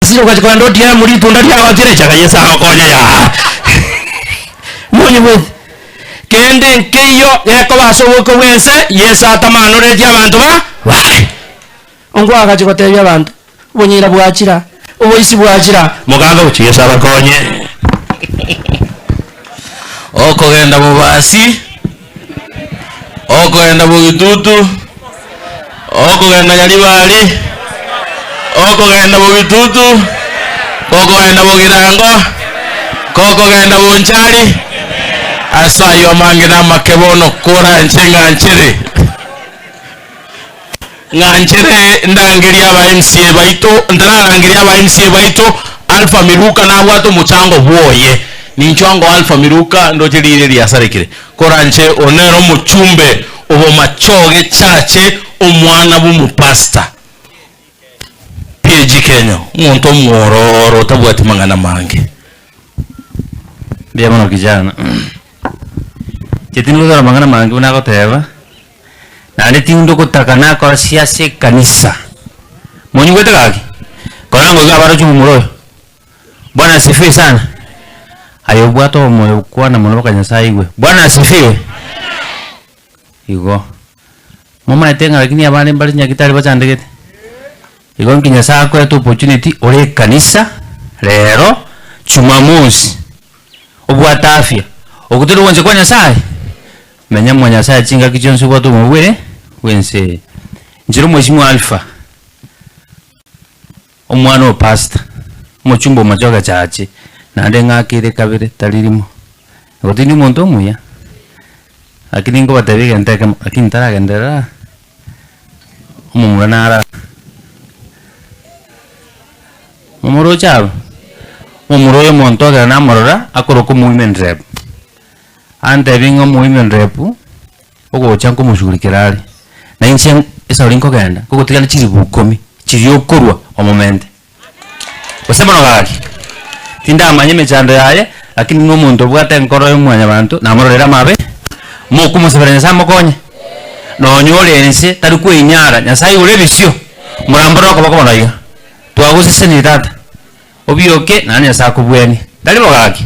Gwasire ogachi kogenda ODM ritunda riagotire chaga Yeso agokonye yaa. Monyigwete? Kende nkeiyo gekoba ase oboiko bw'ense Yeso atamanoretie abanto ba baye. Onkwagachi gotebia abanto, obonyira bwachira, oboisi bwachira, mogamba gochia Yeso abakonye. Okogenda bobasi, okogenda bogitutu, okogenda nyaribari, okogenda bogitutu, okogenda bogirango, kokogenda bonchari, ase ayio amange namake bono koranche ng'anchere. Ng'anchere ndangerie aba MCA baito, ntararangeria aba MCA baito, Alpha Miruka nabwate omochango bwoye. Ninchwo ango Alpha Miruka ndoche riire riasarekire. Koranche oyo nere omochumbe obomachoge chache omwana bw'omopastor. PAG Kenya, omonto omwororo otabwati mang'ana mange. Mbuya mono kijana. Inche tindi gotwara amang'ana amange buna agoteba, naende tindi gotaka nakora siasa ekanisa. Monyigwete gaki? Kora ngoiga abaroche omomura oyo. Bwana asifiwe sana. Aye obwate omoyo kwana mono mpaka Nyasaye aigwe. Bwana asifiwe. Igo. Momaete ng'a lakini abande mbare chinyagitari bachandegete? Igo nki Nyasaye akoete opportunity ore ekanisa rero jumamosi obwate afya okwo tori gwancha kwa Nyasaye? Menya mwa Nyasaye chingaki chionsi obwate obogima bwe bwense eye. Inche omweshimiwa Alpha, omwana o pastor, omochumba o Machoge Church, naende ng'akeire kabere tari rimo. Igo tindi omonto omuya, lakini nkobatebia egento ekemo, lakini ntaragenderera. Omomura nara momoroche aba? Omomura oyo omonto ekero namorora akorokwa omowomen rep, antebie ng'a omowomen rep ogocha nkomoshughulikera are, na inche esabari nkogenda nkogotigana chilifu ikomi chiria okorwa omomente. Gose mono gaki, tindamanya emechando yaye, lakini buna omonto obwate enkoro ya mwanyabanto, namororere amabe, mokomosabera Nyasae amokonye. Nonya ore ense tari kweinyara, Nyasae aigure ebisio, morambore okoboko bono iga. Twagosesenirie tata, obioke naende Nyasae akobwanie. Tari bo gaki?